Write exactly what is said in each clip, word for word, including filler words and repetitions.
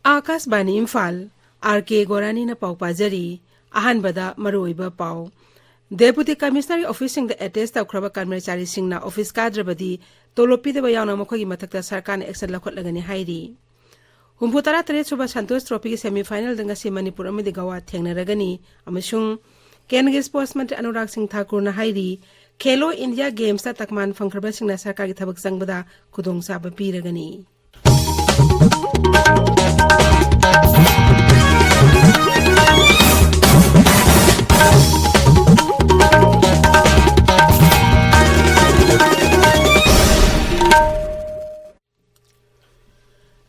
ꯑꯥꯀꯥꯁꯕꯥꯅꯤ Imphal, R ꯀꯦ ꯒꯣꯔꯥꯅꯤꯅ ꯄꯥꯎ ꯄꯥꯖꯔꯤ꯫ ꯑꯍꯥꯟꯕꯗ ꯃꯔꯨꯑꯣꯏꯕ ꯄꯥꯎ꯫ ꯗꯦꯄꯨꯇꯤ ꯀꯃꯤꯁꯅꯔꯒꯤ ꯑꯣꯐꯤꯁꯁꯤꯡꯗ ꯑꯦꯇꯦꯁ ꯇꯧꯈ꯭ꯔꯕ ꯀꯔꯃꯆꯥꯔꯤꯁꯤꯡꯅ ꯑꯣꯐꯤꯁ ꯀꯥꯗ꯭ꯔꯕꯗꯤ ꯇꯣꯂꯣꯞ ꯄꯤꯗꯕ ꯌꯥꯎꯅ ꯃꯈꯣꯏꯒꯤ ꯃꯊꯛꯇ ꯁꯔꯀꯥꯔꯅ ꯑꯦꯛꯁꯟ ꯂꯧꯈꯠꯂꯒꯅꯤ ꯍꯥꯏꯔꯤ꯫ ꯍꯨꯝꯐꯨ ꯇꯔꯥ ꯇꯔꯦꯠ ꯁꯨꯕ ꯁꯟꯇꯣꯁ ꯇ꯭ꯔꯣꯐꯤꯒꯤ ꯁꯦꯃꯤꯐꯥꯏꯅꯦꯜꯗ ꯉꯁꯤ ꯃꯅꯤꯄꯨꯔ ꯑꯃꯗꯤ ꯒꯋꯥ ꯊꯦꯡꯅꯔꯒꯅꯤ ꯑꯃꯁꯨꯡ ꯀꯦꯟꯗ꯭ꯔꯒꯤ ꯁ꯭ꯄꯣꯔꯠꯁ ꯃꯟꯇ꯭ꯔꯤ ꯑꯅꯨꯔꯥꯒ ꯁꯤꯡ ꯊꯥꯀꯨꯔꯅ ꯍꯥꯏꯔꯤ, ꯈꯦꯂꯣ ꯏꯟꯗꯤꯌꯥ ꯒꯦꯝꯁꯇ ꯇꯛꯃꯥꯟ ꯐꯪꯈ꯭ꯔꯕꯁꯤꯡꯅ ꯁꯔꯀꯥꯔꯒꯤ ꯊꯕꯛ ꯆꯪꯕꯗ ꯈꯨꯗꯣꯡꯆꯥꯕ ꯄꯤꯔꯒꯅꯤ꯫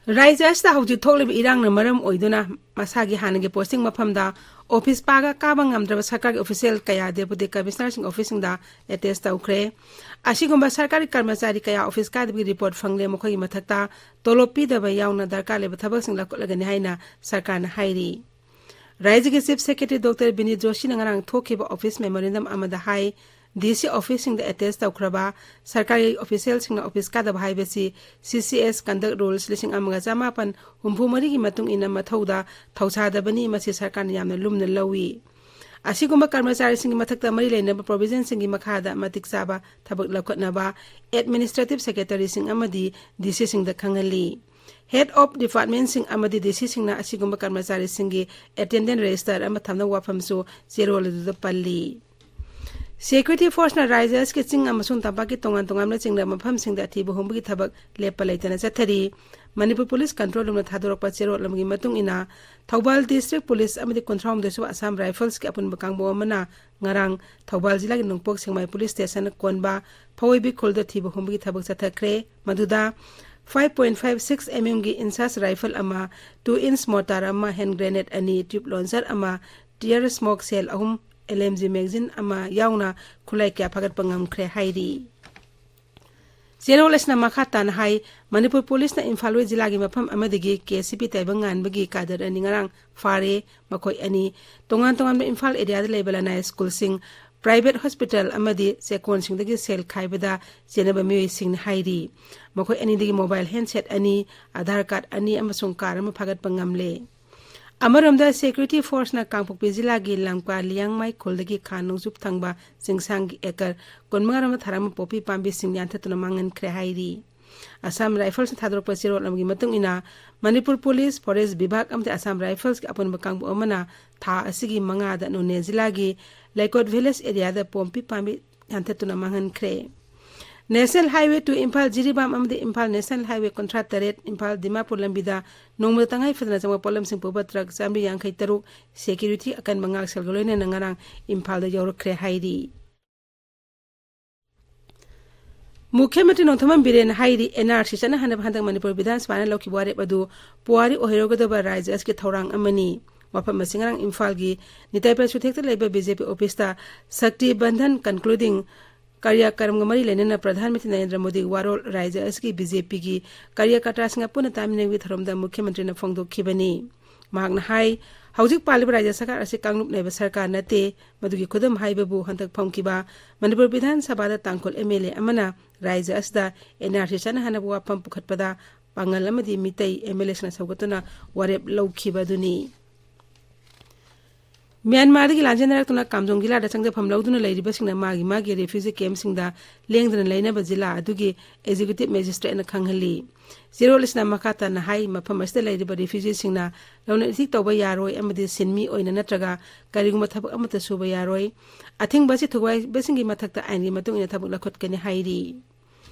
ꯔꯥꯏꯖ꯭ꯌ ꯑꯁꯤꯗ ꯍꯧꯖꯤꯛ ꯊꯣꯛꯂꯤꯕ ꯏꯔꯥꯡꯅ ꯃꯔꯝ ꯑꯣꯏꯗꯨꯅ ꯃꯁꯥꯒꯤ ꯍꯥꯟꯅꯒꯤ ꯄꯣꯁꯇꯤꯡ ꯃꯐꯝꯗ ꯑꯣꯐꯤꯁ ꯄꯥꯏꯕ ꯀꯥꯕ ꯉꯝꯗ꯭ꯔꯕ ꯁꯔꯀꯥꯔꯒꯤ ꯑꯣꯐꯤꯁꯤꯌꯦꯜ ꯀꯌꯥ ꯗꯦꯄꯨꯇꯤ ꯀꯃꯤꯁꯅꯔꯁꯤꯡ ꯑꯣꯐꯤꯁꯁꯤꯡꯗ ꯑꯦꯇꯦꯁ ꯇꯧꯈ꯭ꯔꯦ꯫ ꯑꯁꯤꯒꯨꯝꯕ ꯁꯔꯀꯥꯔꯒꯤ ꯀꯔꯃꯆꯥꯔꯤ ꯀꯌꯥ ꯑꯣꯐꯤꯁ ꯀꯥꯗꯕꯒꯤ ꯔꯤꯄꯣꯔꯠ ꯐꯪꯂꯦ꯫ ꯃꯈꯣꯏꯒꯤ ꯃꯊꯛꯇ ꯇꯣꯂꯣꯞ ꯄꯤꯗꯕ ꯌꯥꯎꯅ ꯗꯔꯀꯥꯔ ꯂꯩꯕ ꯊꯕꯛꯁꯤꯡ ꯂꯧꯈꯠꯂꯒꯅꯤ ꯍꯥꯏꯅ ꯁꯔꯀꯥꯔꯅ ꯍꯥꯏꯔꯤ꯫ ꯔꯥꯏꯖ꯭ꯌꯒꯤ ꯆꯤꯐ ꯁꯦꯀ꯭ꯔꯦꯇꯔꯤ ꯗꯣꯛꯇꯔ ꯕꯤꯅꯤꯠ ꯖꯣꯁꯤꯅ ꯉꯔꯥꯡ ꯊꯣꯛꯈꯤꯕ ꯑꯣꯐꯤꯁ ꯃꯦꯃꯣꯔꯦꯟꯗꯝ ꯑꯃꯗ ꯍꯥꯏ, ꯗꯤ ꯁꯤ ꯑꯣꯐꯤꯁꯁꯤꯡꯗ ꯑꯦꯇꯦꯁ ꯇꯧꯈ꯭ꯔꯕ ꯁꯔꯀꯥꯔꯒꯤ ꯑꯣꯐꯤꯁꯤꯌꯦꯜꯁꯤꯡꯅ ꯑꯣꯐꯤꯁ ꯀꯥꯗꯕ ꯍꯥꯏꯕꯁꯤ ꯁꯤ ꯁꯤ ꯑꯦꯁ ꯀꯟꯗꯛ ꯔꯨꯜꯁ ꯂꯤꯁꯤꯡ ꯑꯃꯒ ꯆꯃꯥꯄꯟ ꯍꯨꯝꯐꯨ ꯃꯔꯤꯒꯤ ꯃꯇꯨꯡ ꯏꯟꯅ ꯃꯊꯧꯗ ꯊꯧꯁꯥꯗꯕꯅꯤ꯫ ꯃꯁꯤ ꯁꯔꯀꯥꯔꯅ ꯌꯥꯝꯅ ꯂꯨꯝꯅ ꯂꯧꯏ꯫ ꯑꯁꯤꯒꯨꯝꯕ ꯀꯔꯃꯆꯥꯔꯤꯁꯤꯡꯒꯤ ꯃꯊꯛꯇ ꯃꯔꯤ ꯂꯩꯅꯕ ꯄ꯭ꯔꯣꯚꯤꯖꯟꯁꯤꯡꯒꯤ ꯃꯈꯥꯗ ꯃꯇꯤꯛ ꯆꯥꯕ ꯊꯕꯛ ꯂꯧꯈꯠꯅꯕ ꯑꯦꯗꯃꯤꯅꯤꯁꯇ꯭ꯔꯦꯇꯤꯚ ꯁꯦꯀ꯭ꯔꯦꯇꯔꯤꯁꯤꯡ ꯑꯃꯗꯤ ꯗꯤ ꯁꯤꯁꯤꯡꯗ ꯈꯪꯍꯜꯂꯤ꯫ ꯍꯦꯗ ꯑꯣꯐ ꯗꯤꯄꯥꯔꯠꯃꯦꯟꯠꯁꯤꯡ ꯑꯃꯗꯤ ꯗꯤ ꯁꯤꯁꯤꯡꯅ ꯑꯁꯤꯒꯨꯝꯕ ꯀꯔꯃꯆꯥꯔꯤꯁꯤꯡꯒꯤ ꯑꯦꯇꯦꯟꯗꯦꯟꯁ ꯔꯦꯖꯤꯁꯇꯔ ꯑꯃ ꯊꯝꯅꯕ ꯋꯥꯐꯝꯁꯨ ꯆꯦꯔꯣꯜ ꯑꯗꯨꯗ ꯄꯜꯂꯤ꯫ ꯁꯦꯀ꯭ꯌꯨꯔꯤꯇꯤ ꯐꯣꯔꯁꯅ ꯔꯥꯏꯖ꯭ꯌ ꯑꯁꯤꯒꯤ ꯆꯤꯡ ꯑꯃꯁꯨꯡ ꯇꯝꯄꯥꯛꯀꯤ ꯇꯣꯉꯥꯟ ꯇꯣꯉꯥꯟꯕ ꯆꯤꯡꯗ ꯃꯐꯝꯁꯤꯡꯗ ꯑꯊꯤꯕ ꯍꯨꯝꯕꯒꯤ ꯊꯕꯛ ꯂꯦꯞꯄ ꯂꯩꯇꯅ ꯆꯠꯊꯔꯤ꯫ ꯃꯅꯤꯄꯨꯔ ꯄꯨꯂꯤꯁ ꯀꯟꯇ꯭ꯔꯣꯜ ꯔꯨꯝꯅ ꯊꯥꯗꯣꯔꯛꯄ ꯆꯦꯔꯣꯜ ꯑꯃꯒꯤ ꯃꯇꯨꯡ ꯏꯟꯅ, ꯊꯧꯕꯥꯜ ꯗꯤꯁꯇ꯭ꯔꯤꯛ ꯄꯨꯂꯤꯁ ꯑꯃꯗꯤ ꯀꯨꯟꯊ꯭ꯔꯥꯍꯨꯝꯗꯣꯏ ꯁꯨꯕ ꯑꯁꯥꯝ ꯔꯥꯏꯐꯜꯁꯀꯤ ꯑꯄꯨꯟꯕ ꯀꯥꯡꯕꯨ ꯑꯃꯅ ꯉꯔꯥꯡ ꯊꯧꯕꯥꯜ ꯖꯤꯂꯥꯒꯤ ꯅꯣꯡꯄꯣꯛ ꯁꯦꯛꯃꯥꯏ ꯄꯨꯂꯤꯁ ꯁ꯭ꯇꯦꯁꯟ ꯀꯣꯟꯕ ꯐꯧꯏꯕꯤ ꯈꯨꯜꯗ ꯊꯤꯕ ꯍꯨꯝꯕꯒꯤ ꯊꯕꯛ ꯆꯠꯊꯈ꯭ꯔꯦ꯫ ꯃꯗꯨꯗ five point five six M M ꯒꯤ ꯏꯟꯁꯥꯁ ꯔꯥꯏꯐꯜ ꯑꯃ, two inch mortar ꯑꯃ, ꯍꯦꯟ ꯒ꯭ꯔꯦꯅꯦꯗ ꯑꯅꯤ, ꯇ꯭ꯌꯨꯕ ꯂꯣꯟꯆꯔ ꯑꯃ, tear smoke shell ꯑꯍꯨꯝ, L M G magazine ꯑꯃ ꯌꯥꯎꯅ ꯈꯨꯠꯂꯥꯏ ꯀꯌꯥ ꯐꯥꯒꯠꯄ ꯉꯝꯈ꯭ꯔꯦ ꯍꯥꯏꯔꯤ꯫ ꯆꯦꯔꯣꯜ ꯑꯁꯤꯅ ꯃꯈꯥ ꯇꯥꯅ ꯍꯥꯏ, ꯃꯅꯤꯄꯨꯔ ꯄꯨꯂꯤꯁꯅ ꯏꯝꯐꯥꯜ ꯋꯦꯁ ꯖꯤꯂꯥꯒꯤ ꯃꯐꯝ ꯑꯃꯗꯒꯤ ꯀꯦ ꯑꯦꯁ ꯁꯤ ꯄꯤ ꯇꯥꯏꯕꯪ ꯉꯥꯟꯕꯒꯤ ꯀꯥꯗꯔ ꯑꯅꯤ ꯉꯔꯥꯡ ꯐꯥꯔꯦ꯫ ꯃꯈꯣꯏ ꯑꯅꯤ ꯇꯣꯉꯥꯟ ꯇꯣꯉꯥꯟꯕ ꯏꯝꯐꯥꯜ ꯑꯦꯔꯤꯌꯥꯗ ꯂꯩꯕ ꯂꯅꯥꯏ ꯁ꯭ꯀꯨꯜꯁꯤꯡ, ꯄ꯭ꯔꯥꯏꯚꯦꯠ ꯍꯣꯁꯄꯤꯇꯥꯜ ꯑꯃꯗꯤ ꯆꯦꯛꯀꯣꯟꯁꯤꯡꯗꯒꯤ ꯁꯦꯜ ꯈꯥꯏꯕꯗ ꯆꯦꯟꯅꯕ ꯃꯤꯑꯣꯏꯁꯤꯡꯅ ꯍꯥꯏꯔꯤ꯫ ꯃꯈꯣꯏ ꯑꯅꯤꯗꯒꯤ ꯃꯣꯕꯥꯏꯜ ꯍꯦꯟꯁꯦꯠ ꯑꯅꯤ, ꯑꯙꯥꯔ ꯀꯥꯔꯗ ꯑꯅꯤ ꯑꯃꯁꯨꯡ ꯀꯥꯔ ꯑꯃ ꯐꯥꯒꯠꯄ ꯉꯝꯂꯦ꯫ ꯑꯃꯔꯣꯝꯗ, ꯁꯦꯀ꯭ꯌꯨꯔꯤꯇꯤ ꯐꯣꯔꯁꯅ ꯀꯥꯡꯄꯣꯛꯄꯤ ꯖꯤꯂꯥꯒꯤ ꯂꯝꯀꯥ ꯂꯤꯌꯥꯡꯃꯩ ꯈꯨꯜꯗꯒꯤ ꯈꯥ ꯅꯣꯡꯆꯨꯞ ꯊꯪꯕ ꯆꯤꯡꯁꯥꯡꯒꯤ ꯑꯦꯀꯔ ꯀꯨꯟꯃꯉꯥ ꯔꯣꯝꯗ ꯊꯥꯔꯝꯕ ꯄꯣꯄꯤ ꯄꯥꯝꯕꯤꯁꯤꯡ ꯌꯥꯟꯊꯠꯇꯨꯅ ꯃꯥꯡꯍꯟꯈ꯭ꯔꯦ ꯍꯥꯏꯔꯤ꯫ ꯑꯁꯥꯝ ꯔꯥꯏꯐꯜꯁꯅ ꯊꯥꯗꯣꯔꯛꯄ ꯆꯦꯔꯣꯜ ꯑꯃꯒꯤ ꯃꯇꯨꯡ ꯏꯟꯅ, ꯃꯅꯤꯄꯨꯔ ꯄꯨꯂꯤꯁ, ꯐꯣꯔꯦꯁ ꯕꯤꯚꯥꯒ ꯑꯃꯗꯤ ꯑꯁꯥꯝ ꯔꯥꯏꯐꯜꯁꯀꯤ ꯑꯄꯨꯟꯕ ꯀꯥꯡꯕꯨ ꯑꯃꯅ ꯊꯥ ꯑꯁꯤꯒꯤ ꯃꯉꯥꯗ ꯅꯣꯅꯦ ꯖꯤꯂꯥꯒꯤ ꯂꯩꯀꯣꯠ ꯚꯤꯂꯦꯖ ꯑꯦꯔꯤꯌꯥꯗ ꯄꯣꯝꯄꯤ ꯄꯥꯝꯕꯤ ꯌꯥꯟꯊꯠꯇꯨꯅ ꯃꯥꯡꯍꯟꯈ꯭ꯔꯦ꯫ National highway to Imphal Jiribam ꯑꯃꯗꯤ ꯏꯝꯐꯥꯜ ꯅꯦꯁꯅꯦꯜ ꯍꯥꯏꯋꯦ ꯀꯨꯟꯊ꯭ꯔꯥ ꯇꯔꯦꯠ ꯏꯝꯐꯥꯜ ꯗꯤꯃꯥꯄꯨꯔ ꯂꯝꯕꯤꯗ ꯅꯣꯡꯃꯗ ꯇꯉꯥꯏ ꯐꯗꯅ ꯆꯪꯕ ꯄꯣꯠꯂꯝꯁꯤꯡ ꯄꯨꯕ ꯇ꯭ꯔꯛ ꯆꯥꯝꯃꯔꯤ ꯌꯥꯡꯈꯩ ꯇꯔꯨꯛ ꯁꯦꯀ꯭ꯌꯨꯔꯤꯇꯤ ꯑꯀꯟꯕ ꯉꯥꯛꯁꯦꯜꯒ ꯂꯣꯏꯅꯅ ꯉꯔꯥꯡ ꯏꯝꯐꯥꯜꯗ ꯌꯧꯔꯛꯈ꯭ꯔꯦ ꯍꯥꯏꯔꯤ꯫ ꯃꯨꯈ꯭ꯌ ꯃꯟꯇ꯭ꯔꯤ ꯅꯣꯡꯊꯣꯝꯕꯝ ꯕꯤꯔꯦꯟꯅ ꯍꯥꯏꯔꯤ, ꯑꯦꯟ ꯑꯥꯔ ꯁꯤ ꯆꯠꯅꯍꯟꯅꯕ ꯍꯟꯗꯛ ꯃꯅꯤꯄꯨꯔ ꯕꯤꯙꯥꯟ ꯁꯚꯥꯅ ꯂꯧꯈꯤꯕ ꯋꯥꯔꯦꯞ ꯑꯗꯨ ꯄꯨꯋꯥꯔꯤ ꯑꯣꯏꯍꯧꯔꯒꯗꯕ ꯔꯥꯖ꯭ꯌ ꯑꯁꯤꯒꯤ ꯊꯧꯔꯥꯡ ꯑꯃꯅꯤ꯫ ꯋꯥꯐꯝ ꯑꯁꯤ ꯉꯔꯥꯡ ꯏꯝꯐꯥꯜꯒꯤ ꯅꯤꯇꯥꯏ ꯄꯥꯏꯁꯨꯊꯦꯛꯇ ꯂꯩꯕ ꯕꯤ ꯖꯦ ꯄꯤ ꯑꯣꯐꯤꯁꯇ ꯁꯛꯇꯤ ꯕꯟꯙꯟ ꯀꯟꯀ꯭ꯂꯨꯗꯤꯡ ꯀꯥꯔꯌꯀꯔꯝꯒ ꯃꯔꯤ ꯂꯩꯅꯅ ꯄ꯭ꯔꯙꯥꯟ ꯃꯟꯇ꯭ꯔꯤ ꯅꯔꯦꯟꯗ꯭ꯔ ꯃꯣꯗꯤꯒꯤ ꯋꯥꯔꯣꯜ ꯔꯥꯖ꯭ꯌ ꯑꯁꯤꯒꯤ ꯕꯤ ꯖꯦ ꯄꯤꯒꯤ ꯀꯥꯔꯌꯀꯔꯇꯥꯁꯤꯡꯒ ꯄꯨꯟꯅ ꯇꯥꯃꯤꯟꯅꯕꯒꯤ ꯊꯧꯔꯝꯗ ꯃꯨꯈ꯭ꯌ ꯃꯟꯇ꯭ꯔꯤꯅ ꯐꯣꯡꯗꯣꯛꯈꯤꯕꯅꯤ꯫ ꯃꯍꯥꯛꯅ ꯍꯥꯏ, ꯍꯧꯖꯤꯛ ꯄꯥꯜꯂꯤꯕ ꯔꯥꯖ꯭ꯌ ꯁꯔꯀꯥꯔ ꯑꯁꯤ ꯀꯥꯡꯂꯨꯞ ꯅꯥꯏꯕ ꯁꯔꯀꯥꯔ ꯅꯠꯇꯦ꯫ ꯃꯗꯨꯒꯤ ꯈꯨꯗꯝ ꯍꯥꯏꯕꯕꯨ ꯍꯟꯗꯛ ꯐꯝꯈꯤꯕ ꯃꯅꯤꯄꯨꯔ ꯕꯤꯙꯥꯟ ꯁꯚꯥꯗ ꯇꯥꯡꯈꯨꯜ ꯑꯦꯝ ꯑꯦꯜ ꯑꯦ ꯑꯃꯅ ꯔꯥꯖ꯭ꯌ ꯑꯁꯤꯗ ꯑꯦꯟ ꯑꯥꯔ ꯁꯤ ꯆꯠꯅꯍꯟꯅꯕ ꯋꯥꯐꯝ ꯄꯨꯈꯠꯄꯗ ꯄꯥꯡꯒꯜ ꯑꯃꯗꯤ ꯃꯤꯇꯩ ꯑꯦꯝ ꯑꯦꯜ ꯑꯦꯁꯤꯡꯅ ꯁꯧꯒꯠꯇꯨꯅ ꯋꯥꯔꯦꯞ ꯂꯧꯈꯤꯕꯗꯨꯅꯤ꯫ ꯃ꯭ꯌꯥꯟꯃꯥꯔꯗꯒꯤ ꯂꯥꯟꯖꯦꯟꯅꯔꯛꯇꯨꯅ ꯀꯥꯝꯖꯣꯡ ꯖꯤꯂꯥꯗ ꯆꯪꯖꯐꯝ ꯂꯧꯗꯨꯅ ꯂꯩꯔꯤꯕꯁꯤꯡꯅ ꯃꯥꯒꯤ ꯃꯥꯒꯤ ꯔꯤꯐ꯭ꯌꯨꯖꯤ ꯀꯦꯝꯞꯁꯤꯡꯗ ꯂꯦꯡꯗꯅ ꯂꯩꯅꯕ ꯖꯤꯂꯥ ꯑꯗꯨꯒꯤ ꯑꯦꯛꯖꯤꯀ꯭ꯌꯨꯇꯤꯚ ꯃꯦꯖꯤꯁꯇ꯭ꯔꯦꯠꯅ ꯈꯪꯍꯜꯂꯤ꯫ ꯆꯦꯔꯣꯜ ꯑꯁꯤꯅ ꯃꯈꯥ ꯇꯥꯅ ꯍꯥꯏ, ꯃꯐꯝ ꯑꯁꯤꯗ ꯂꯩꯔꯤꯕ ꯔꯤꯐ꯭ꯌꯨꯖꯤꯁꯤꯡꯅ ꯂꯧꯅ ꯏꯊꯤꯛ ꯇꯧꯕ ꯌꯥꯔꯣꯏ ꯑꯃꯗꯤ ꯁꯤꯟꯃꯤ ꯑꯣꯏꯅ ꯅꯠꯇ꯭ꯔꯒ ꯀꯔꯤꯒꯨꯝꯕ ꯊꯕꯛ ꯑꯃꯠꯇ ꯁꯨꯕ ꯌꯥꯔꯣꯏ꯫ ꯑꯊꯤꯡꯕ ꯑꯁꯤ ꯊꯨꯒꯥꯏꯕꯁꯤꯡꯒꯤ ꯃꯊꯛꯇ ꯑꯥꯏꯟꯒꯤ ꯃꯇꯨꯡ ꯏꯟꯅ ꯊꯕꯛ ꯂꯧꯈꯠꯀꯅꯤ ꯍꯥꯏꯔꯤ꯫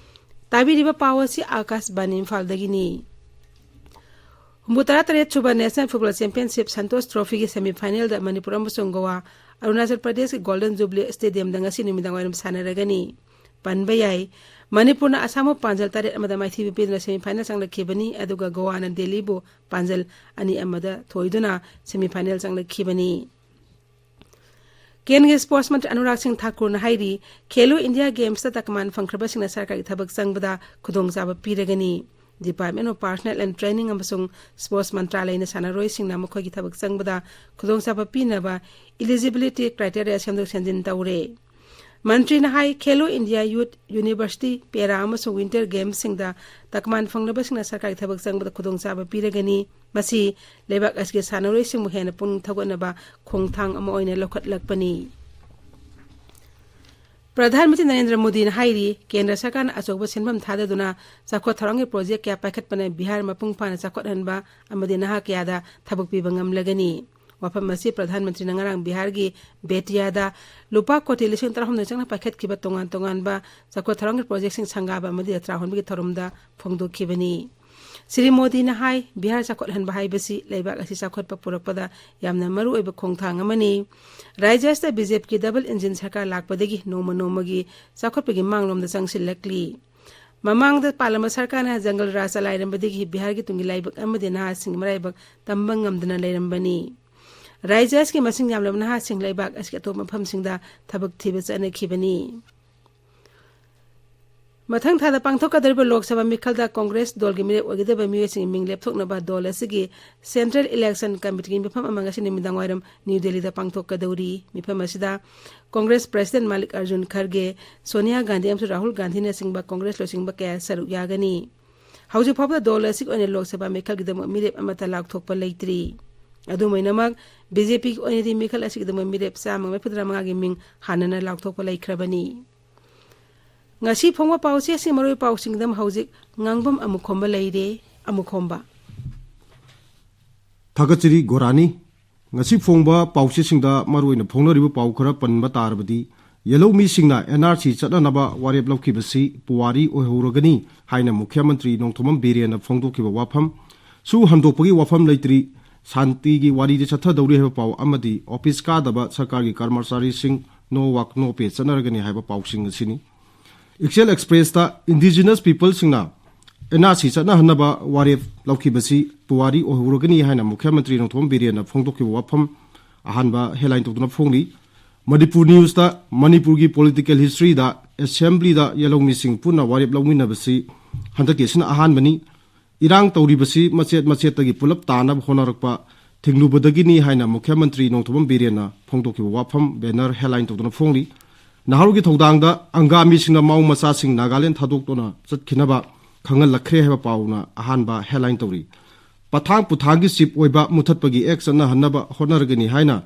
ꯇꯥꯕꯤꯔꯤꯕ ꯄꯥꯎ ꯑꯁꯤ ꯑꯥꯀꯥꯁꯕꯥꯅꯤ ꯏꯝꯐꯥꯜꯗꯒꯤꯅꯤ꯫ ꯍꯨꯝꯐꯨ ꯇꯔꯥ ꯇꯔꯦꯠ ꯁꯨꯕ ꯅꯦꯁꯅꯦꯜ ꯐꯨꯠꯕꯣꯜ ꯆꯦꯝꯄꯤꯌꯟꯁꯤꯞ ꯁꯟꯇꯣꯁ ꯇ꯭ꯔꯣꯐꯤꯒꯤ ꯁꯦꯃꯤꯐꯥꯏꯅꯦꯜꯗ ꯃꯅꯤꯄꯨꯔ ꯑꯃꯁꯨꯡ ꯒꯣꯋꯥ, ꯑꯔꯨꯅꯥꯆꯜ ꯄ꯭ꯔꯗꯦꯁꯀꯤ ꯒꯣꯜꯗꯟ ꯖꯨꯕꯂꯤ ꯁ꯭ꯇꯦꯗꯤꯌꯝꯗ ꯉꯁꯤ ꯅꯨꯃꯤꯗꯥꯡ ꯋꯥꯏꯔꯝ ꯁꯥꯟꯅꯔꯒꯅꯤ꯫ ꯄꯟꯕ ꯌꯥꯏ, ꯃꯅꯤꯄꯨꯔꯅ ꯑꯁꯥꯝꯕꯨ ꯄꯥꯟꯖꯜ ꯇꯔꯦꯠ ꯑꯃꯗ ꯃꯥꯏꯊꯤꯕ ꯄꯤꯗꯨꯅ ꯁꯦꯃꯤꯐꯥꯏꯅꯦꯜ ꯆꯪꯂꯛꯈꯤꯕꯅꯤ, ꯑꯗꯨꯒ ꯒꯣꯋꯥꯅ ꯗꯦꯜꯂꯤꯕꯨ ꯄꯥꯟꯖꯜ ꯑꯅꯤ ꯑꯃꯗ ꯊꯣꯏꯗꯨꯅ ꯁꯦꯃꯤꯐꯥꯏꯅꯦꯜ ꯆꯪꯂꯛꯈꯤꯕꯅꯤ꯫ ꯀꯦꯟꯒꯤ ꯁ꯭ꯄꯣꯔꯠꯁ ꯃꯟꯇ꯭ꯔꯤ ꯑꯅꯨꯔꯥꯒ ꯁꯤꯡ ꯊꯥꯀꯨꯔꯅ ꯍꯥꯏꯔꯤ, ꯈꯦꯂꯣ ꯏꯟꯗꯤꯌꯥ ꯒꯦꯝꯁꯇ ꯇꯀꯃꯥꯟ ꯐꯪꯈ꯭ꯔꯕꯁꯤꯡꯅ ꯁꯔꯀꯥꯔꯒꯤ ꯊꯕꯛ ꯆꯪꯕꯗ ꯈꯨꯗꯣꯡꯆꯥꯕ ꯄꯤꯔꯒꯅꯤ꯫ Department of Personnel and Training ꯑꯃꯁꯨꯡ ꯁ꯭ꯄꯣꯔꯠꯁ ꯃꯟꯇ꯭ꯔꯥꯂꯌꯅ ꯁꯥꯟꯅꯔꯣꯏꯁꯤꯡꯅ ꯃꯈꯣꯏꯒꯤ ꯊꯕꯛ ꯆꯪꯕꯗ ꯈꯨꯗꯣꯡꯆꯥꯕ ꯄꯤꯅꯕ eligibility criteria ꯁꯦꯝꯗꯣꯛ ꯁꯦꯝꯖꯤꯟ ꯇꯧꯔꯦ꯫ ꯃꯟꯇ꯭ꯔꯤꯅ ꯍꯥꯏ, ꯈꯦꯂꯣ ꯏꯟꯗꯤꯌꯥ ꯌꯨꯊ ꯌꯨꯅꯤꯚꯔꯁꯤꯇꯤ ꯄꯦꯔꯥ ꯑꯃꯁꯨꯡ ꯋꯤꯟꯇꯔ ꯒꯦꯝꯁꯁꯤꯡꯗ ꯇꯀꯃꯥꯟ ꯐꯪꯂꯕꯁꯤꯡꯅ ꯁꯔꯀꯥꯔꯒꯤ ꯊꯕꯛ ꯆꯪꯕꯗ ꯈꯨꯗꯣꯡꯆꯥꯕ ꯄꯤꯔꯒꯅꯤ꯫ ꯃꯁꯤ ꯂꯩꯕꯥꯛ ꯑꯁꯤꯒꯤ ꯁꯥꯟꯅꯔꯣꯏꯁꯤꯡꯕꯨ ꯍꯦꯟꯅ ꯄꯨꯛꯅꯤꯡ ꯊꯧꯒꯠꯅꯕ ꯈꯣꯡꯊꯥꯡ ꯑꯃ ꯑꯣꯏꯅ ꯂꯧꯈꯠꯂꯛꯄꯅꯤ꯫ ꯄ꯭ꯔꯙꯥꯟ ꯃꯟꯇ꯭ꯔꯤ ꯅꯔꯦꯟꯗ꯭ꯔ ꯃꯣꯗꯤꯅ ꯍꯥꯏꯔꯤ, ꯀꯦꯟꯗ꯭ꯔ ꯁꯔꯀꯥꯔꯅ ꯑꯆꯧꯕ ꯁꯦꯟꯐꯝ ꯊꯥꯗꯗꯨꯅ ꯆꯥꯎꯈꯠ ꯊꯧꯔꯥꯡꯒꯤ ꯄ꯭ꯔꯣꯖꯦꯛ ꯀꯌꯥ ꯄꯥꯏꯈꯠꯄꯅ ꯕꯤꯍꯥꯔ ꯃꯄꯨꯡ ꯐꯥꯅ ꯆꯥꯎꯈꯠꯍꯟꯕ ꯑꯃꯗꯤ ꯅꯍꯥ ꯀꯌꯥꯗ ꯊꯕꯛ ꯄꯤꯕ ꯉꯝꯂꯒꯅꯤ꯫ ꯋꯥꯐꯝ ꯑꯁꯤ ꯄ꯭ꯔꯙꯥꯟ ꯃꯟꯇ꯭ꯔꯤꯅ ꯉꯔꯥꯡ ꯕꯤꯍꯥꯔꯒꯤ ꯕꯦꯇꯤꯌꯥꯗ ꯂꯨꯄꯥ ꯀꯣꯇꯤ ꯂꯤꯁꯤꯡ ꯇꯔꯥꯍꯨꯝꯗꯣꯏ ꯆꯪꯅ ꯄꯥꯏꯈꯠꯈꯤꯕ ꯇꯣꯉꯥꯟ ꯇꯣꯉꯥꯟꯕ ꯆꯥꯎꯈꯠ ꯊꯧꯔꯥꯡꯒꯤ ꯄ꯭ꯔꯣꯖꯦꯛꯁꯤꯡ ꯁꯪꯒꯥꯕ ꯑꯃꯗꯤ ꯖꯇ꯭ꯔꯥ ꯍꯣꯟꯕꯒꯤ ꯊꯧꯔꯝꯗ ꯐꯣꯡꯗꯣꯛꯈꯤꯕꯅꯤ꯫ ꯁ꯭ꯔꯤ ꯃꯣꯗꯤꯅ ꯍꯥꯏ, ꯕꯤꯍꯥꯔ ꯆꯥꯎꯈꯠꯍꯟꯕ ꯍꯥꯏꯕꯁꯤ ꯂꯩꯕꯥꯛ ꯑꯁꯤ ꯆꯥꯎꯈꯠꯄ ꯄꯨꯔꯛꯄꯗ ꯌꯥꯝꯅ ꯃꯔꯨꯑꯣꯏꯕ ꯈꯣꯡꯊꯥꯡ ꯑꯃꯅꯤ꯫ ꯔꯥꯖ꯭ꯌ ꯑꯁꯤꯗ ꯕꯤ ꯖꯦ ꯄꯤꯒꯤ ꯗꯕꯜ ꯏꯟꯖꯤꯟ ꯁꯔꯀꯥꯔ ꯂꯥꯛꯄꯗꯒꯤ ꯅꯣꯡꯃ ꯅꯣꯡꯃꯒꯤ ꯆꯥꯎꯈꯠꯄꯒꯤ ꯃꯥꯡꯂꯣꯝꯗ ꯆꯪꯁꯤꯜꯂꯛꯂꯤ꯫ ꯃꯃꯥꯡꯗ ꯄꯥꯜꯂꯝꯕ ꯁꯔꯀꯥꯔꯅ ꯖꯪꯒꯜ ꯔꯥꯖ ꯆꯂꯥꯏꯔꯝꯕꯗꯒꯤ ꯕꯤꯍꯥꯔꯒꯤ ꯇꯨꯡꯒꯤ ꯂꯥꯏꯕꯛ ꯑꯃꯗꯤ ꯅꯍꯥꯁꯤꯡꯒꯤ ꯃꯔꯥꯏꯕꯛ ꯇꯝꯕ ꯉꯝꯗꯅ ꯂꯩꯔꯝꯕꯅꯤ꯫ ꯔꯥꯖ꯭ꯌ ꯑꯁꯤꯒꯤ ꯃꯁꯤꯡ ꯌꯥꯝꯂꯕ ꯅꯍꯥꯁꯤꯡ ꯂꯩꯕꯥꯛ ꯑꯁꯤꯒꯤ ꯑꯇꯣꯞꯄ ꯃꯐꯝꯁꯤꯡꯗ ꯊꯕꯛ ꯊꯤꯕ ꯆꯠꯅꯈꯤꯕꯅꯤ꯫ ꯃꯊꯪ ꯊꯥꯗ ꯄꯥꯡꯊꯣꯛꯀꯗꯧꯔꯤꯕ ꯂꯣꯛ ꯁꯚꯥ ꯃꯤꯈꯜꯗ ꯀꯣꯡꯒ꯭ꯔꯦꯁ ꯗꯣꯜꯒꯤ ꯃꯤꯔꯦꯞ ꯑꯣꯏꯒꯗꯕ ꯃꯤꯑꯣꯏꯁꯤꯡꯒꯤ ꯃꯤꯡ ꯂꯦꯞꯊꯣꯛꯅꯕ ꯗꯣꯜ ꯑꯁꯤꯒꯤ ꯁꯦꯟꯇ꯭ꯔꯦꯜ ꯏꯂꯦꯛꯁꯟ ꯀꯃꯤꯇꯤꯒꯤ ꯃꯤꯐꯝ ꯑꯃ ꯉꯁꯤ ꯅꯨꯃꯤꯗꯥꯡ ꯋꯥꯏꯔꯝ ꯅ꯭ꯌꯨ ꯗꯦꯜꯂꯤꯗ ꯄꯥꯡꯊꯣꯛꯀꯗꯧꯔꯤ꯫ ꯃꯤꯐꯝ ꯑꯁꯤꯗ ꯀꯣꯡꯒ꯭ꯔꯦꯁ ꯄ꯭ꯔꯦꯁꯤꯗꯦꯟ ꯃꯥꯂꯤꯛ ꯑꯔꯖꯨꯟ ꯈꯔꯒꯦ, ꯁꯣꯅꯤꯌꯥ ꯒꯥꯟꯙꯤ ꯑꯃꯁꯨꯡ ꯔꯥꯍꯨꯜ ꯒꯥꯟꯙꯤꯅꯆꯤꯡꯕ ꯀꯣꯡꯒ꯭ꯔꯦꯁ ꯂꯨꯆꯤꯡꯕ ꯀꯌꯥ ꯁꯔꯨꯛ ꯌꯥꯒꯅꯤ꯫ ꯍꯧꯖꯤꯛ ꯐꯥꯎꯕꯗ ꯗꯣꯜ ꯑꯁꯤꯒꯤ ꯑꯣꯏꯅ ꯂꯣꯛ ꯁꯚꯥ ꯃꯤꯈꯜꯒꯤꯗꯃꯛ ꯃꯤꯔꯦꯞ ꯑꯃꯠꯇ ꯂꯥꯎꯊꯣꯛꯄ ꯂꯩꯇ꯭ꯔꯤ꯫ ꯑꯗꯨꯝ ꯑꯣꯏꯅꯃꯛ, ꯕꯤ ꯖꯦ ꯄꯤꯒꯤ ꯑꯣꯏꯅꯗꯤ ꯃꯤꯈꯜ ꯑꯁꯤꯒꯤꯗꯃꯛ ꯃꯤꯔꯦꯞ ꯆꯥꯝꯃꯒ ꯃꯔꯤꯐꯨꯇꯔꯥ ꯃꯉꯥꯒꯤ ꯃꯤꯡ ꯍꯥꯟꯅꯅ ꯂꯥꯎꯊꯣꯛꯄ ꯂꯩꯈ꯭ꯔꯕꯅꯤ꯫ ꯉꯁꯤ ꯐꯣꯡꯕ ꯄꯥꯎꯆꯦꯁꯤꯡ, ꯃꯔꯨꯑꯣꯏꯕ ꯄꯥꯎꯁꯤꯡꯗ ꯑꯃꯨꯛ ꯍꯧꯖꯤꯛ ꯉꯥꯡꯕꯝ ꯑꯃꯨꯛꯈꯣꯝꯕ ꯂꯩꯔꯦ꯫ ꯑꯃꯨꯛꯈꯣꯝꯕ꯫ ꯊꯥꯒꯠꯆꯔꯤ ꯒꯣꯔꯥꯅꯤ꯫ ꯉꯁꯤ ꯐꯣꯡꯕ ꯄꯥꯎꯆꯦꯁꯤꯡꯗ ꯃꯔꯨꯑꯣꯏꯅ ꯐꯣꯡꯅꯔꯤꯕ ꯄꯥꯎ ꯈꯔ ꯄꯟꯕ ꯇꯥꯔꯕꯗꯤ, ꯌꯦꯜꯍꯧꯃꯤꯁꯤꯡꯅ ꯑꯦꯟ ꯑꯥꯔ ꯁꯤ ꯆꯠꯅꯅꯕ ꯋꯥꯔꯦꯞ ꯂꯧꯈꯤꯕꯁꯤ ꯄꯨꯋꯥꯔꯤ ꯑꯣꯏꯍꯧꯔꯒꯅꯤ ꯍꯥꯏꯅ ꯃꯨꯈ꯭ꯌ ꯃꯟꯇ꯭ꯔꯤ ꯅꯣꯡꯊꯣꯝꯕꯝ ꯕꯤꯔꯦꯟꯅ ꯐꯣꯡꯗꯣꯛꯈꯤꯕ ꯋꯥꯐꯝ, ꯁꯨ ꯍꯟꯗꯣꯛꯄꯒꯤ ꯋꯥꯐꯝ ꯂꯩꯇ꯭ꯔꯤ, ꯁꯥꯟꯇꯤꯒꯤ ꯋꯥꯔꯤꯗꯤ ꯆꯠꯊꯗꯧꯔꯤ ꯍꯥꯏꯕ ꯄꯥꯎ ꯑꯃꯗꯤ ꯑꯣꯐꯤꯁ ꯀꯥꯗꯕ ꯁꯔꯀꯥꯔꯒꯤ ꯀꯔꯃꯆꯥꯔꯤꯁꯤꯡ no work no pay ꯆꯠꯅꯔꯒꯅꯤ ꯍꯥꯏꯕ ꯄꯥꯎꯁꯤꯡ ꯑꯁꯤꯅꯤ꯫ ꯏꯛꯆꯦꯜ ꯑꯦꯛꯁꯄ꯭ꯔꯦꯁꯇ ꯏꯟꯗꯤꯖꯤꯅꯁ ꯄꯤꯄꯜꯁꯤꯡꯅ ꯑꯦꯟ ꯑꯥꯔ ꯁꯤ ꯆꯠꯅꯍꯟꯅꯕ ꯋꯥꯔꯦꯞ ꯂꯧꯈꯤꯕꯁꯤ ꯄꯨꯋꯥꯔꯤ ꯑꯣꯏꯍꯧꯔꯒꯅꯤ ꯍꯥꯏꯅ ꯃꯨꯈ꯭ꯌ ꯃꯟꯇ꯭ꯔꯤ ꯅꯣꯡꯊꯣꯝꯕꯝ ꯕꯤꯔꯦꯟꯅ ꯐꯣꯡꯗꯣꯛꯈꯤꯕ ꯋꯥꯐꯝ ꯑꯍꯥꯟꯕ ꯍꯦꯗꯂꯥꯏꯟ ꯇꯧꯗꯨꯅ ꯐꯣꯡꯂꯤ꯫ ꯃꯅꯤꯄꯨꯔ ꯅ꯭ꯌꯨꯁꯇ ꯃꯅꯤꯄꯨꯔꯒꯤ ꯄꯣꯂꯤꯇꯤꯀꯦꯜ ꯍꯤꯁꯇ꯭ꯔꯤꯗ ꯑꯦꯁꯦꯝꯕ꯭ꯂꯤꯗ ꯌꯦꯜꯍꯧꯃꯤꯁꯤꯡ ꯄꯨꯟꯅ ꯋꯥꯔꯦꯞ ꯂꯧꯃꯤꯟꯅꯕꯁꯤ ꯍꯟꯗꯛꯀꯤ ꯑꯁꯤꯅ ꯑꯍꯥꯟꯕꯅꯤ꯫ ꯏꯔꯥꯡ ꯇꯧꯔꯤꯕꯁꯤ ꯃꯆꯦꯠ ꯃꯆꯦꯠꯇꯒꯤ ꯄꯨꯂꯞ ꯇꯥꯅꯕ ꯍꯣꯠꯅꯔꯛꯄ ꯊꯤꯡꯂꯨꯕꯗꯒꯤꯅꯤ ꯍꯥꯏꯅ ꯃꯨꯈ꯭ꯌ ꯃꯟꯇ꯭ꯔꯤ ꯅꯣꯡꯊꯣꯝꯕꯝ ꯕꯤꯔꯦꯟꯅ ꯐꯣꯡꯗꯣꯛꯈꯤꯕ ꯋꯥꯐꯝ ꯕꯦꯅꯔ ꯍꯦꯗꯂꯥꯏꯟ ꯇꯧꯗꯨꯅ ꯐꯣꯡꯂꯤ꯫ ꯅꯍꯥꯔꯣꯜꯒꯤ ꯊꯧꯗꯥꯡꯗ ꯑꯪꯒꯥꯃꯤꯁꯤꯡꯅ ꯃꯥꯎ ꯃꯆꯥꯁꯤꯡ ꯅꯥꯒꯥꯂꯦꯟ ꯊꯥꯗꯣꯛꯇꯨꯅ ꯆꯠꯈꯤꯅꯕ ꯈꯪꯍꯜꯂꯛꯈ꯭ꯔꯦ ꯍꯥꯏꯕ ꯄꯥꯎꯅ ꯑꯍꯥꯟꯕ ꯍꯦꯗꯂꯥꯏꯟ ꯇꯧꯔꯤ꯫ ꯄꯊꯥꯡ ꯄꯨꯊꯥꯡꯒꯤ ꯆꯤꯞ ꯑꯣꯏꯕ ꯃꯨꯊꯠꯄꯒꯤ ꯑꯦꯛ ꯆꯠꯅꯍꯟꯅꯕ ꯍꯣꯠꯅꯔꯒꯅꯤ ꯍꯥꯏꯅ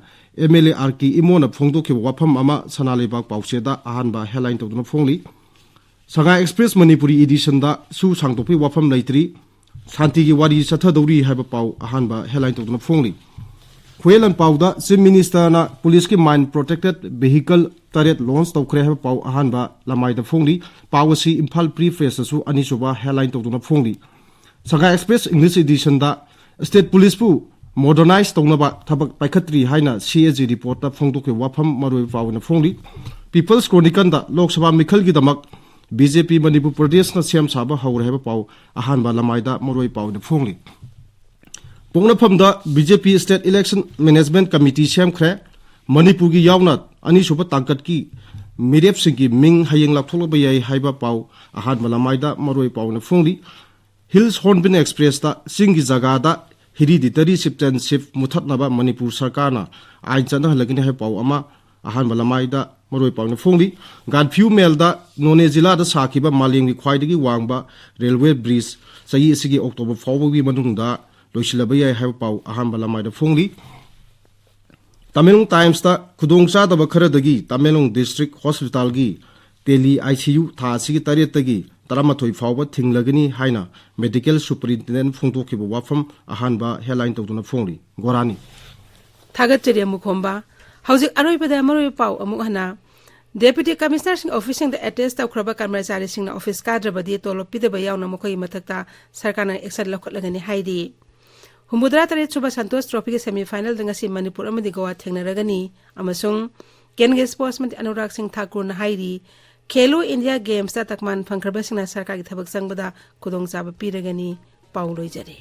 ꯑꯦꯝ ꯑꯦꯜ ꯑꯦ ꯑꯥꯔ ꯀꯦ ꯏꯃꯣꯅ ꯐꯣꯡꯗꯣꯛꯈꯤꯕ ꯋꯥꯐꯝ ꯑꯃ ꯁꯅꯥ ꯂꯩꯕꯥꯛ ꯄꯥꯎꯆꯦꯗ ꯑꯍꯥꯟꯕ ꯍꯦꯗꯂꯥꯏꯟ ꯇꯧꯗꯨꯅ ꯐꯣꯡꯂꯤ꯫ ꯁꯉꯥꯏ ꯑꯦꯛꯁꯄ꯭ꯔꯦꯁ ꯃꯅꯤꯄꯨꯔꯤ ꯏꯗꯤꯁꯟꯗ ꯁꯨ ꯁꯥꯡꯗꯣꯛꯄꯒꯤ ꯋꯥꯐꯝ ꯂꯩꯇ꯭ꯔꯤ꯫ ꯁꯥꯟꯇꯤꯒꯤ ꯋꯥꯔꯤ ꯆꯠꯊꯗꯧꯔꯤ ꯍꯥꯏꯕ ꯄꯥꯎ ꯑꯍꯥꯟꯕ ꯍꯦꯗꯂꯥꯏꯟ ꯇꯧꯗꯨꯅ ꯐꯣꯡꯂꯤ꯫ ꯈꯨꯌꯦꯂꯟ ꯄꯥꯎꯗ ꯆꯤꯐ ꯃꯤꯅꯤꯁꯇꯔꯅ ꯄꯨꯂꯤꯁꯀꯤ ꯃꯥꯏꯟ ꯄ꯭ꯔꯣꯇꯦꯛꯇꯦꯗ ꯚꯦꯍꯤꯀꯜ ꯇꯔꯦꯠ ꯂꯣꯟꯆ ꯇꯧꯈ꯭ꯔꯦ ꯍꯥꯏꯕ ꯄꯥꯎ ꯑꯍꯥꯟꯕ ꯂꯃꯥꯏꯗ ꯐꯣꯡꯂꯤ꯫ ꯄꯥꯎ ꯑꯁꯤ ꯏꯝꯐꯥꯜ ꯐ꯭ꯔꯤ ꯄ꯭ꯔꯦꯁꯇꯁꯨ ꯑꯅꯤꯁꯨꯕ ꯍꯦꯗꯂꯥꯏꯟ ꯇꯧꯗꯨꯅ ꯐꯣꯡꯂꯤ꯫ ꯁꯉꯥꯏ ꯑꯦꯛꯁꯄ꯭ꯔꯦꯁ ꯏꯪꯂꯤꯁ ꯏꯗꯤꯁꯟꯗ ꯁ꯭ꯇꯦꯠ ꯄꯨꯂꯤꯁꯄꯨ ꯃꯣꯗꯔꯅꯥꯏꯖ ꯇꯧꯅꯕ ꯊꯕꯛ ꯄꯥꯏꯈꯠꯇ꯭ꯔꯤ ꯍꯥꯏꯅ ꯁꯤ ꯑꯦ ꯖꯤ ꯔꯤꯄꯣꯔꯠꯇ ꯐꯣꯡꯗꯣꯛꯈꯤꯕ ꯋꯥꯐꯝ ꯃꯔꯨꯑꯣꯏꯕ ꯄꯥꯎ ꯑꯣꯏꯅ ꯐꯣꯡꯂꯤ꯫ Peoples ꯀ꯭ꯔꯣꯅꯤꯀꯜꯗ Lok Sabha ꯃꯤꯈꯜꯒꯤꯗꯃꯛ B J ꯄꯤ ꯃꯅꯤꯄꯨꯔ ꯄ꯭ꯔꯗꯦꯁꯅ ꯁꯦꯝ ꯁꯥꯕ ꯍꯧꯔꯦ ꯍꯥꯏꯕ ꯄꯥꯎ ꯑꯍꯥꯟꯕ ꯂꯃꯥꯏꯗ ꯃꯔꯨꯑꯣꯏꯕ ꯄꯥꯎ ꯑꯣꯏꯅ ꯐꯣꯡꯂꯤ꯫ ꯄꯣꯛꯅꯐꯝꯗ ꯕꯤ ꯖꯦ ꯄꯤ ꯁ꯭ꯇꯦꯠ ꯏꯂꯦꯛꯁꯟ ꯃꯦꯅꯦꯖꯃꯦꯟꯠ ꯀꯃꯤꯇꯤ ꯁꯦꯝꯈ꯭ꯔꯦ꯫ ꯃꯅꯤꯄꯨꯔꯒꯤ ꯌꯥꯎꯅ ꯑꯅꯤꯁꯨꯕ ꯇꯥꯡꯀꯛꯀꯤ ꯃꯤꯔꯦꯞꯁꯤꯡꯒꯤ ꯃꯤꯡ ꯍꯌꯦꯡ ꯂꯥꯎꯊꯣꯛꯂꯛꯄ ꯌꯥꯏ ꯍꯥꯏꯕ ꯄꯥꯎ ꯑꯍꯥꯟꯕ ꯂꯃꯥꯏꯗ ꯃꯔꯨꯑꯣꯏꯕ ꯄꯥꯎ ꯑꯣꯏꯅ ꯐꯣꯡꯂꯤ꯫ ꯍꯤꯜꯁ ꯍꯣꯔꯟꯕꯤꯜ ꯑꯦꯛꯁꯄ꯭ꯔꯦꯁꯇ ꯆꯤꯡꯒꯤ ꯖꯒꯥꯗ ꯍꯦꯔꯤꯗꯤꯇꯔꯤ ꯆꯤꯞꯇꯦꯟꯁꯤꯞ ꯃꯨꯊꯠꯅꯕ ꯃꯅꯤꯄꯨꯔ ꯁꯔꯀꯥꯔꯅ ꯑꯥꯏꯟ ꯆꯠꯅꯍꯜꯂꯒꯅꯤ ꯍꯥꯏꯕ ꯄꯥꯎ ꯑꯃ ꯑꯍꯥꯟꯕ ꯂꯃꯥꯏꯗ ꯃꯔꯨꯑꯣꯏ ꯄꯥꯎꯅ ꯐꯣꯡꯂꯤ꯫ ꯒꯥꯟꯐ꯭ꯌꯨ ꯃꯦꯜꯗ ꯅꯣꯅꯦ ꯖꯤꯂꯥꯗ ꯁꯥꯈꯤꯕ ꯃꯥꯂꯦꯝꯒꯤ ꯈ꯭ꯋꯥꯏꯗꯒꯤ ꯋꯥꯡꯕ ꯔꯦꯜꯋꯦ ꯕ꯭ꯔꯤꯖ ꯆꯍꯤ ꯑꯁꯤꯒꯤ ꯑꯣꯛꯇꯣꯕꯔ ꯐꯥꯎꯕꯒꯤ ꯃꯅꯨꯡꯗ ꯂꯣꯏꯁꯤꯜꯂꯕ ꯌꯥꯏ ꯍꯥꯏꯕ ꯄꯥꯎ ꯑꯍꯥꯟꯕ ꯂꯃꯥꯏꯗ ꯐꯣꯡꯂꯤ꯫ ꯇꯃꯦꯡꯂꯣꯡ ꯇꯥꯏꯝꯁꯇ ꯈꯨꯗꯣꯡꯆꯥꯗꯕ ꯈꯔꯗꯒꯤ ꯇꯃꯦꯡꯂꯣꯡ ꯗꯤꯁꯇ꯭ꯔꯤꯛ ꯍꯣꯁꯄꯤꯇꯥꯜꯒꯤ ꯇꯦꯂꯤ ꯑꯥꯏ ꯁꯤ ꯌꯨ ꯊꯥ ꯑꯁꯤꯒꯤ ꯇꯔꯦꯠꯇꯒꯤ ꯇꯔꯥꯃꯥꯊꯣꯏ ꯐꯥꯎꯕ ꯊꯤꯡꯂꯒꯅꯤ ꯍꯥꯏꯅ ꯃꯦꯗꯤꯀꯦꯜ ꯁꯨꯄꯔꯤꯟꯇꯦꯟꯗꯦꯟꯠ ꯐꯣꯡꯗꯣꯛꯈꯤꯕ ꯋꯥꯐꯝ ꯑꯍꯥꯟꯕ ꯍꯦꯗꯂꯥꯏꯟ ꯇꯧꯗꯨꯅ ꯐꯣꯡꯂꯤ꯫ ꯒꯣꯔꯥꯅꯤ꯫ ꯊꯥꯒꯠꯆꯔꯤ ꯑꯃꯨꯛ ꯈꯣꯝꯕ꯫ ꯍꯧꯖꯤꯛ ꯑꯔꯣꯏꯕꯗ ꯃꯔꯨꯑꯣꯏꯕ ꯄꯥꯎ ꯑꯃꯨꯛ ꯍꯟꯅ꯫ ꯗꯦꯄ꯭ꯌꯨꯇꯤ ꯀꯃꯤꯁꯅꯔꯁꯤꯡ ꯑꯣꯐꯤꯁꯁꯤꯡꯗ ꯑꯦꯇꯦꯆ ꯇꯧꯈ꯭ꯔꯕ ꯀꯔꯃꯆꯥꯔꯤꯁꯤꯡꯅ ꯑꯣꯐꯤꯁ ꯀꯥꯗ꯭ꯔꯕꯗꯤ ꯇꯣꯂꯣꯞ ꯄꯤꯗꯕ ꯌꯥꯎꯅ ꯃꯈꯣꯏꯒꯤ ꯃꯊꯛꯇ ꯁꯔꯀꯥꯔꯅ ꯑꯦꯛꯁꯟ ꯂꯧꯈꯠꯂꯒꯅꯤ ꯍꯥꯏꯔꯤ꯫ ꯍꯨꯝꯐꯨꯇꯔꯥ ꯇꯔꯦꯠ ꯁꯨꯕ ꯁꯟꯇꯣꯁ ꯇ꯭ꯔꯣꯐꯤꯒꯤ ꯁꯦꯃꯤꯐꯥꯏꯅꯦꯜꯗ ꯉꯁꯤ ꯃꯅꯤꯄꯨꯔ ꯑꯃꯗꯤ ꯒꯣꯋꯥ ꯊꯦꯡꯅꯔꯒꯅꯤ ꯑꯃꯁꯨꯡ ꯀꯦꯟꯗ꯭ꯔꯒꯤ ꯁ꯭ꯄꯣꯔꯠꯁ ꯃꯟꯇ꯭ꯔꯤ ꯑꯅꯨꯔꯥꯒ ꯁꯤꯡ ꯊꯥꯀꯨꯔꯅ ꯍꯥꯏꯔꯤ, ꯈꯦꯂꯣ ꯏꯟꯗꯤꯌꯥ ꯒꯦꯝꯁꯇ ꯇꯛꯃꯥꯟ ꯐꯪꯈ꯭ꯔꯕꯁꯤꯡꯅ ꯁꯔꯀꯥꯔꯒꯤ ꯊꯕꯛ ꯆꯪꯕꯗ ꯈꯨꯗꯣꯡꯆꯥꯕ ꯄꯤꯔꯒꯅꯤ꯫ ꯄꯥꯎ ꯂꯣꯏꯖꯔꯦ꯫